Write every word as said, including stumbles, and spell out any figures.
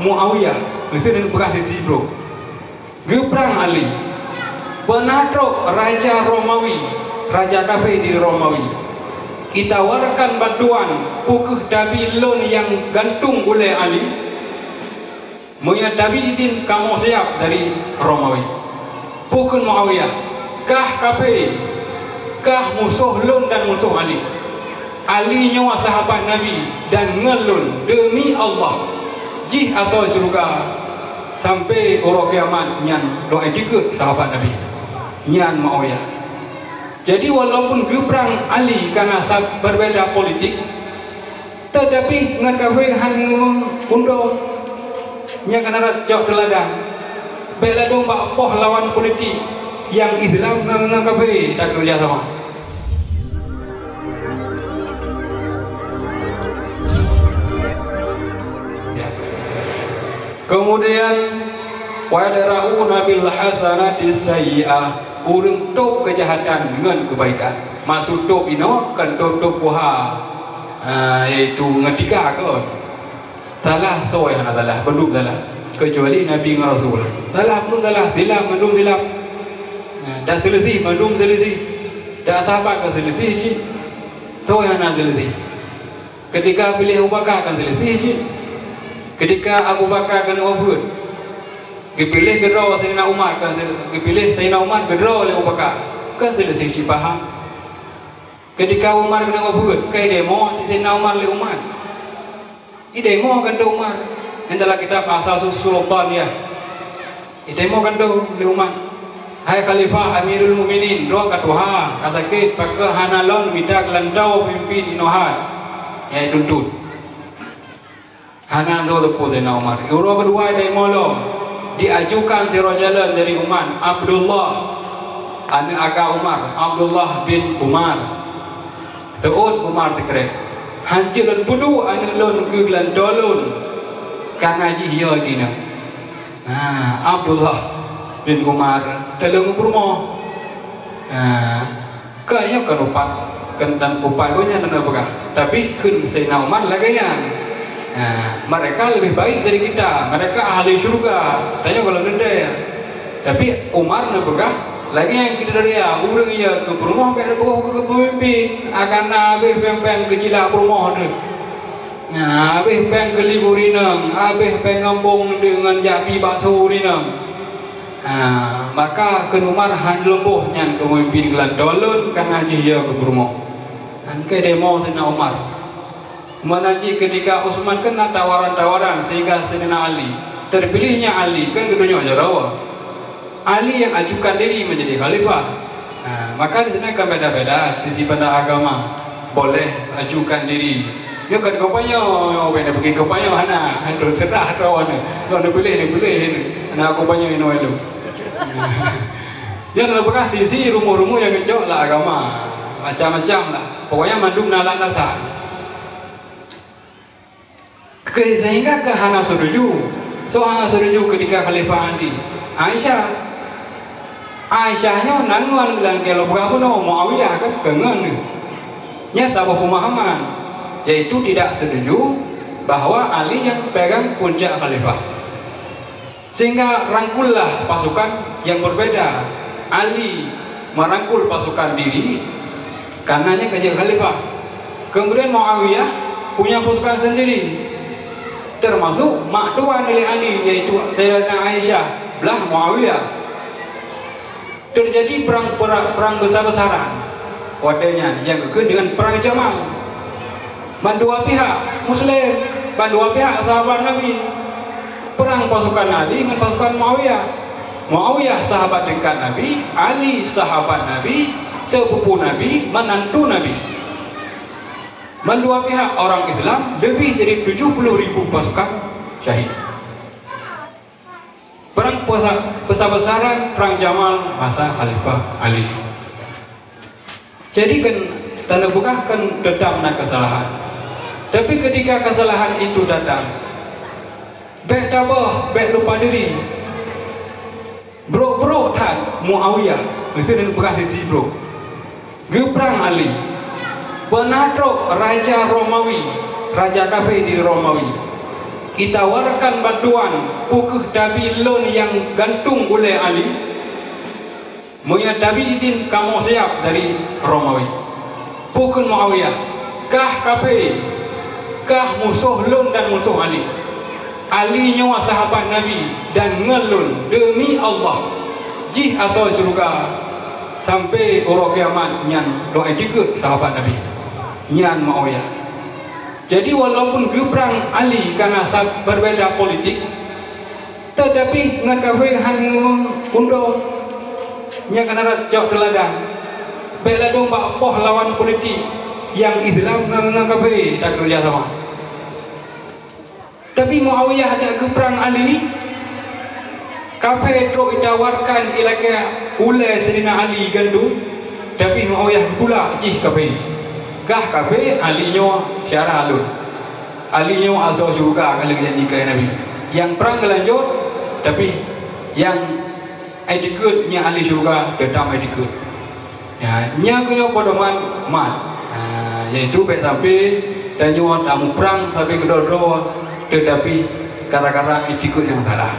Muawiyah, meuseu neupeugah di sibroe. Geuprang Ali. Beuna trok raja Romawi, raja kafé di Romawi. Itawarkan bantuan, peu kheueh tabi lôn nyang gantung ulée Ali. Meunyoe tabi idin, kamoe siap dari Romawi. Peu kheun Muawiyah, "Kah kafé, kah musoh lôn dan musoh Ali. Ali nyoe sahabat Nabi dan ngon lôn, deumi Allah, jih asoe syeuruga sampoe uroe kiamat nyan lôn ikot sahabat Nabi." Nyan Muawiyah. Jadi, walaupun geuprang Ali karena sa-, berbeda politik, teutapi ngon kafé han ngeumeuundong. Nyang kana rot cok teuladan. Bék ladôm bak poh lawan politik nyang Islam ngon, ngon kafé takeureuja sama. Ya. Kemudian, "Wa yadra'una bil hasanati sayyi'ah," ureuëng tôb keujahatan ngon keubaikan. Maksud tôb inoe kon tôb-tôb puha, ah, yaitu ngon tika kon. Salah, soe hana salah, bandum salah. Kecuali Nabi ngon Rasul. Salah, bandum salah, silap, bandum silap. Ah, dak seulisih, bandum seulisih. Dak sahabat ka seulisih cit. Soe hana seulisih. Ketika piléh Abu Bakar kan seulisih cit. Ketika Abu Bakar keuneuk wafeuet, geupiléh keudroe Saidina Umar, kan seu-, geupiléh Saidina Umar keudroe lé Abu Bakar, kan seulisih cit paham. Ketika Umar keuneuk wafeuet, ka idemo cit Saidina Umar lé umat. Idemo gantoe Umar. Nyang dalam kitab Asasus Sultan, ya. Idemo gantoe lé umat. "Hai Khalifah Amirul Mukminin, droe ka tuha, ka sakét, pakon hana lôn mita geulantoe peumimpin inoe hat nyang ituntut." Hana lôn teupeu Saidina Umar. Uroe keudua idemo lom, diajukan sidroe calon dari umat, Abdullah, aneuëk agam Umar, Abdullah bin Umar. Seuôt Umar teukrek, "Hanjeuet lôn peuduek aneuëk lôn keu geulantoe lôn, kana jih yo jinoe." Ha, Abdullah bin Umar teuleung peurumoh. Ha, kon nyoe kon upat, kon dan upat gobnyan hana peugah. Tapi kheun Saidina Umar lagée nyan. Ha, mereka lebih baik dari kita. Mereka ahli syurga. Tanyoe gohlom teuntée. Tapi Umar neupeugah, "Lagée nyang kriteria ureuëng nyang keu peurumoh bék neupeugah keu peumimpin, akan na habéh péng-péng keucilak peurumoh teuh. Nah, habéh péng keu li ureuëng inong, habéh péng ngambong deungon jak bi bakso ureuëng inong." Nah, maka kheun Umar, "Han lôn boh nyan keu peumimpin geulantoe lôn, kana jih yo keu peurumoh." Nyan keuh demo Saidina Umar. Meunan cit ketika Utsman keu na tawaran-tawaran sehingga Saidina Ali, terpilihnya Ali kan geutunyok jaroe. Ali yang ajukan diri menjadi khalifah. Nah, maka di sini kan beda-beda sisi pandang agama. Boleh ajukan diri. Ya kan, kompanyong, oh, beda pergi kompanyong hana, terserah kawan. Kalau dia boleh, dia boleh. Nah, kompanyong ini malu. Yang lebih sisi rumoh-rumoh yang kecok lah agama. Macam-macam lah. Pokoknya mandum na landasan. Ke-, sehingga keu hana setuju. Soe hana setuju ketika Khalifah Ali? Aisyah. Aisyah nyoe nan ngon lam keluarga bunoe Muawiyah kan keu ngon. Nya saboh pemahaman, yaitu tidak setuju bahwa Ali yang pegang puncak khalifah. Sehingga rangkullah pasukan yang berbeda. Ali merangkul pasukan diri, karenanya ka jeuet khalifah. Kemudian Muawiyah punya pasukan sendiri, termasuk mak tuan dari Ali, yaitu Sayyidatina Aisyah, belah Muawiyah. Terjadi perang, perang, perang besar-besaran. Watée nyan, nyang geukheun dengan Perang Jamal. Mandua pihak Muslim, mandua pihak sahabat Nabi. Perang pasukan Ali ngon pasukan Muawiyah. Muawiyah sahabat dekat Nabi, Ali sahabat Nabi, sepupu Nabi, menantu Nabi. Mandua pihak orang Islam lebih dari tujuh puluh ribu pasukan syahid. Perang pesa-, besar-besaran Perang Jamal masa Khalifah Ali. Jadi kan, tanda peugah kan tetap na kesalahan. Tapi ketika kesalahan itu datang, bék tabah, bék lupa diri. Brok-brok that Muawiyah, meuseu neupeugah sisi brok. Geuprang Ali. Beuna trok raja Romawi, raja kafé di Romawi. Itawarkan bantuan, peu kheueh tabi lôn nyang gantung ulée Ali? Meunyoe tabi idhin, kamoe siap dari Romawi. Peu kheun Muawiyah, "Kah kafé, kah musoh lôn dan musoh Ali. Ali nyoe sahabat Nabi dan ngon lôn, deumi Allah, jih asoe syeuruga sampoe uroe kiamat nyan lôn iktikeuet sahabat Nabi." Nyan Muawiyah. Jadi, walaupun geuprang Ali kana sa-, berbeda politik, teutapi ngon kafé han ngeumeung untông. Nyan kana rot cok teuladan. Bék ladôm bak poh lawan politik nyang Islam ngon, ngon kafé takeureuja sama. Tapi Muawiyah dak geuprang Ali, kafé trok itawarkan ilakée ulée Saidina Ali gantung, tapi Muawiyah geutulak jih kafé. Kah kafé, Ali nyoe syara lôn. Ali nyoe asoe syeuruga ka lheueh janji keu Nabi. Nyang prang geulanjut, tapi nyang iktikeuet nyan ahli syeuruga, teutap iktikeuet. Ya, nyan keuh nyoe pedoman mat. Ha, yaitu bék sampoe tanyoe tamuprang sabe keudroe-droe, teutapi gara-gara iktikeuet nyang salah.